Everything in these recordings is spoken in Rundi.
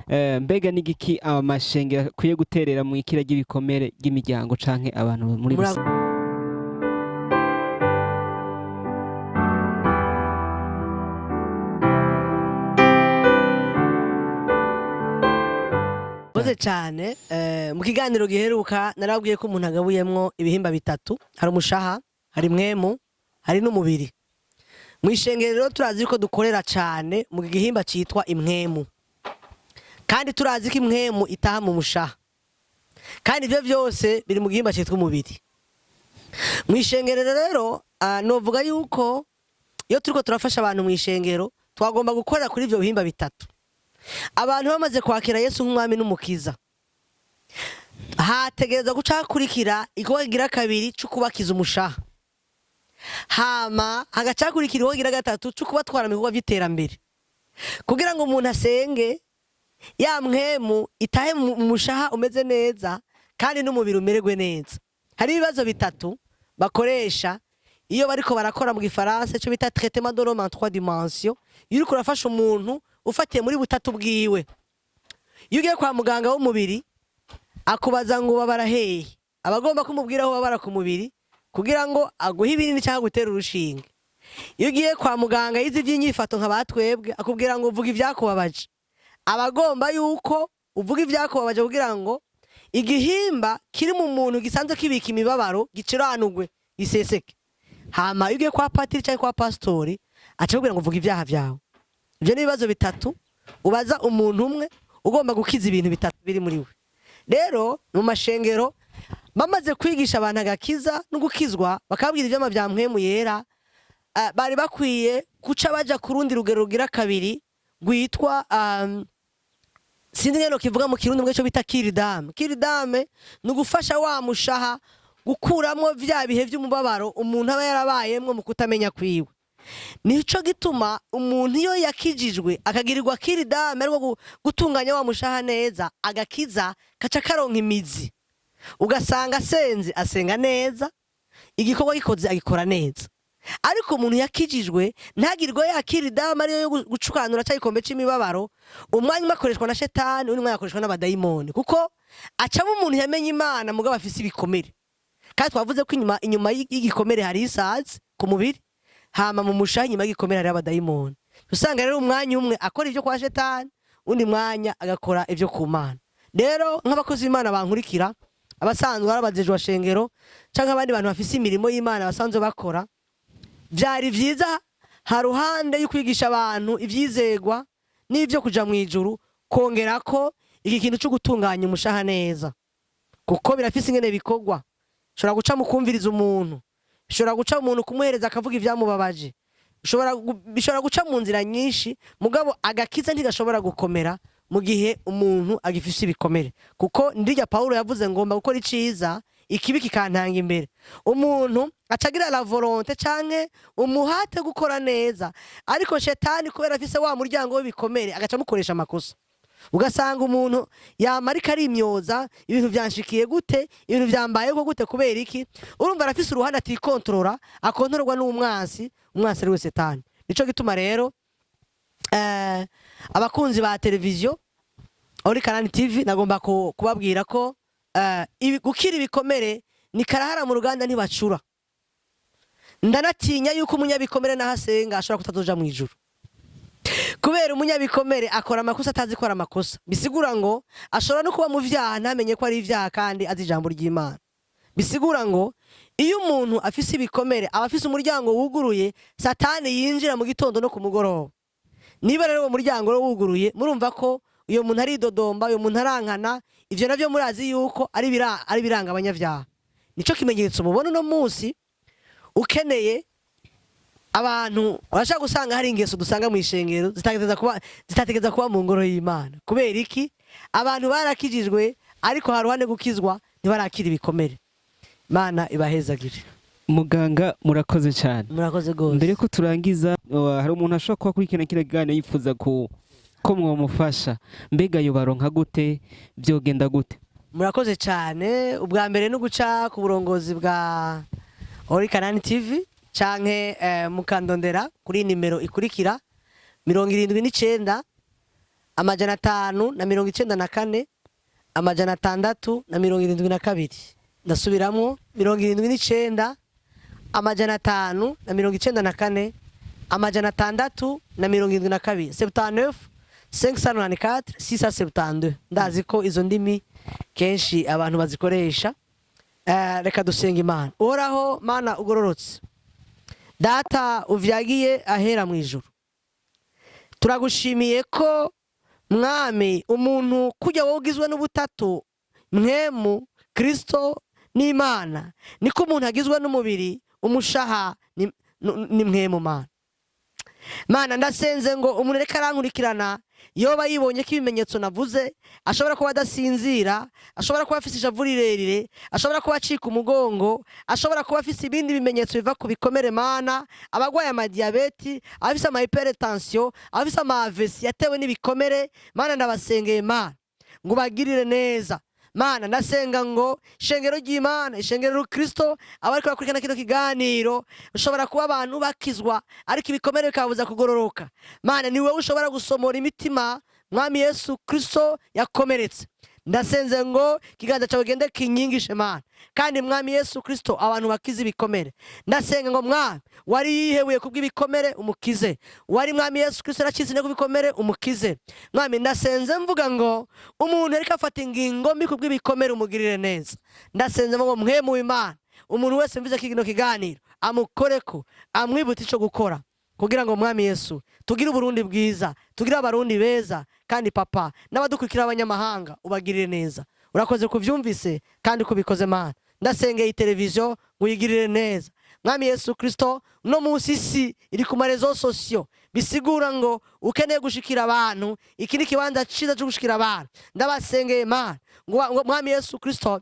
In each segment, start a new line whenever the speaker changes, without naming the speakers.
Mbega n'igiki amashengero akwiye guterera mu ikira ry'ibikomere ry'imiryango canke abantu muri rusange?
Murakoze cyane. Mu kiganiro giheruka narabwiye ko umuntu agabuyemwo ibihimba bitatu: hari umushaha, hari mwemu, hari n'umubiri. Mu ishengero rero turazi ko dukorera cyane mu gihimba cyitwa imwemu, kandi turazi ko imwemu itaha mu mushaha, kandi ibyo byose biri mu gihimba cyitwa umubiri. Mu ishengero rero novuga yuko iyo turiko turafasha abantu mu ishengero, twagomba gukorera kuri ibyo bihimba bitatu. Abantu bamaze kwakira Yesu nk'umwami n'umukiza, hategereza guca hakurikira igikorwa kigira kabiri cyo kubakiza umushaha, hama hagaca hakurikira igikorwa kigira gatatu cyo kubatwara mu bikorwa by'iterambere, kugira ngo umuntu asenge ya mwemu itahe mu mushaha umeze neza kandi n'umubiri umererwe neza. Hari ibibazo bitatu bakoresha iyo bariko barakora mu gifaransa, icyo bita traitement de l'homme en trois dimensions. Iyo uriko urafasha umuntu ufatiye muri butatu bwiwe, iyo ugiye kwa muganga w'umubiri akubaza ngo ubabara hehe, aba agomba kumubwira aho ubabara ku mubiri kugira ngo aguhe ibinini cyangwa agutere urushinge. Iyo ugiye kwa muganga yize iby'inyifato nka batwebwe, akubwira ngo uvuga ibyakubabaje, aba agomba yuko uvuga ibyakubabaje kugira ngo igihimba kiri mu muntu gisanzwe kibika imibabaro gicuranugwe, giseseke. Hama iyo ugiye kwa patiri cyangwa kwa pasitori, aca akubwira ngo vuga ibyaha byawe. Ibyo ni ibibazo bitatu ubaza umuntu umwe ugomba gukiza ibintu bitatu biri muri we. Rero mu mashengero bamaze kwigisha abantu agakiza no gukizwa, bakabwira ivyama vya mpwemu yera, bari bakwiye guca baja ku rundi rugero rugira kabiri rwitwa sinzi ngeno kivuga mu Kirundi, mwe cyo bita cure d'âme. Cure d'âme ni ugufasha wa mushaha gukuramwo vya bihe vy'umubabaro umuntu aba yarabayemwo mu kutamenya kwiwe. Nico gituma umuntu iyo yakijijwe akagirirwa cure d'âme, ariko gutunganya wa mushaha neza, agakiza kaca karonka imizi, ugasanga asenze asenga neza, igikorwa gikoze agikora neza. Ariko umuntu yakijijwe ntagirwe ya cure d'âme ariyo yo gucukanura cya gikombe c'imibabaro, umwanya umwe akoreshwa na shetani, undi mwanya akoreshwa n'abadayimoni, kuko acamo umuntu yamenye Imana mugabo afise ibikomere. Kandi twavuze ko inyuma y'igikomere hari isazi ku mubiri, hama mu mushaha inyuma y'igikomere hari abadayimoni. Usanga rero umwanya umwe akora ibyo kwa shetani, undi mwanya agakora ibyo ku Mana. Rero nk'abakozi b'Imana bankurikira, abasanzwe ari abajejwe shengero canke abandi bantu bafise imirimo y'Imana basanzwe bakora, vyari vyiza haruhande yo kwigisha abantu ivyizegwa n'ivyo kuja mu ijuru, kongera ko iki kintu cyo gutunganya umushaha neza, kuko birafise ingene bikorwa. Ushobora guca mu kumviriza umuntu, bishobora guca umuntu kumuhereza akavuga ivyamubabaje, bishobora guca mu nzira nyinshi, mugabo agakiza ntigashobora gukomera mu gihe umuntu agifise ibikomere, kuko ndirya Paulo yavuze ngomba gukora iciza, ikibi kikantanga imbere. Umuntu acagira la volonté canke umuhate gukora neza, ariko shetani kubera afise wa muryango w'ibikomere agaca amukoresha amakosa, ugasanga umuntu yama ariko arimyoza: ibintu vyanshikiye gute? Ibintu vyambayeho gute? Kubera iki? Urumva arafise uruhande atikontorora, akontororwa n'umwansi, umwansi ari we setani. Nico gituma rero abakunzi ba televiziyo Ori Kanani TV, nagomba kubabwira ko gukira ibikomere ni karahara mu ruganda, ntibacura. Ndanatinya yuko umunyabikomere naho asenga ashobora kutazoja mu ijuru, kubera umunyabikomere akora amakosa atazi ko ari amakosa. Bisigura ngo ashobora no kuba mu vyaha ntamenye ko ari ivyaha kandi azi ijambo ry'Imana. Bisigura ngo iyo umuntu afise ibikomere aba afise umuryango wuguruye satani yinjira mu gitondo no ku mugoroba. Niba rero uwo muryango rero wuguruye, murumva ko uyo muntu aridodomba, uyo muntu arankana. Ivyo navyo murazi yuko ari biranga abanyavyaha. Nico kimenyetso mubona uno munsi ukeneye abantu urashaka gusanga hari ingeso dusanga mu ishengero zitategeza kuba mu ngoro y'Imana. Kubera iki? Abantu barakijijwe, ariko haruhande gukizwa ntibarakira ibikomere. Imana ibahezagire.
Muganga, murakoze cyane.
Murakoze gose.
Mbere ko turangiza, hari umuntu ashobora kuba akurikirana kino kiganiro yifuza ko mwamufasha. Mbega yobaronka gute? Byogenda gute?
Murakoze cyane. Ubwa mbere no guca ku burongozi bwa Ori Kanani TV canke mukandondera kuri nimero ikurikira: 79. 594 672. Ndasubiramwo: 79 594 672, 79 594 672. Ndazi ko izo ndimi kenshi abantu bazikoresha. Reka dusenga Imana. Uhoraho Mana ugororotse, Data uvyagiye ahera mu ijuru, turagushimiye ko, Mwami, umuntu kujya wowe ugizwe n'ubutatu, Mpwemu, Kristo n'Imana, niko umuntu agizwe n'umubiri, umushaha ni Mpwemu. Mana, Mana, ndasenze ngo umuntu reka arankurikirana yoba yibonye ko ibimenyetso navuze, ashobora kuba adasinzira, ashobora kuba afise ishavu rirerire, ashobora kuba acika umugongo, ashobora kuba afise ibindi bimenyetso biva ku bikomere. Mana, abagwaye amadiyabeti, abafise ama hypertension, abafise ama AVC yatewe n'ibikomere, Mana, ndabasengeye, Mana, ngo ubagirire neza. Mana, ndasenga ngo ishengero ry'Imana, ishengero rukristo, abariko bakurikirana kino kiganiro, ushobora kuba abantu bakizwa ariko ibikomere bikababuza kugororoka. Mana, ni wowe ushobora gusomora imitima, Mwami Yesu Kristo, yakomeretse. Ndasenze ngo ikiganza cyawe gende kinyigishe, Mana, kandi Mwami Yesu Kristo, abantu bakize ibikomere. Ndasenga ngo, Mwami, wari yihebuye kubw'ibikomere umukize, wari, Mwami Yesu Kristo, yarakize intege ibikomere umukize. Mwami, ndasenze mvuga ngo umuntu ariko afata ingingo mbi kubw'ibikomere umugirire neza. Ndasenze ngo Mpwemu w'Imana, umuntu wese mvize kino kiganiro amukoreko, amwibutse ico gukora kugira ngo, Mwami Yesu, tugire Uburundi bwiza, tugire Abarundi beza, kandi Papa, n'abadukurikira abanyamahanga ubagirire neza. Urakoze kuvyumvise kandi kubikoze. Mana, ndasengeye iyi televiziyo ngo uyigirire neza. Mwami Yesu Kristo, uno munsi isi iri ku ma réseaux sociaux, bisigura ngo ukeneye gushikira abantu, iki ni ikibanza ciza cyo gushikira abantu. Ndabasengeye, Mana, ngo Mwami Yesu Kristo,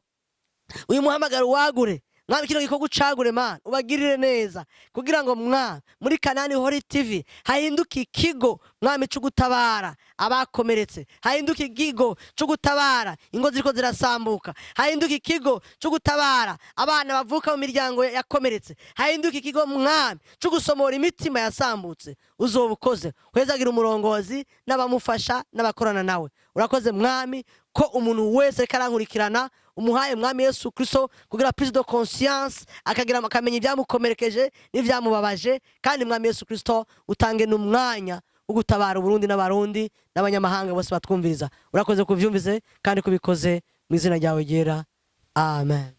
uyu muhamagaro wagure. Mwami, kino gikorwa ucagure. Mana, ubagirire neza kugira ngo, Mwami, muri Kanani Hori TV hahinduke ikigo, Mwami, cyo gutabara abakomeretse, hahinduke ikigo cyo gutabara ingo ziriko zirasambuka, hahinduke ikigo cyo gutabara abana bavuka mu miryango yakomeretse, hahinduke ikigo, Mwami, cyo gusomora imitima yasambutse. Uzoba ukoze, wezagira umurongozi n'abamufasha n'abakorana nawe. Urakoze, Mwami, ko umuntu wese ariko arankurikirana umuhaye, Mwami Yesu Kristo, kugira prise de conscience, akagira akamenya ibyamukomerekeje n'ibyamubabaje. Kandi, Mwami Yesu Kristo, utange n'umwanya wo gutabara Uburundi n'Abarundi n'abanyamahanga bose batwumviriza. Urakoze kuvyumvise kandi kubikoze, mu izina ryawe ryera, amen.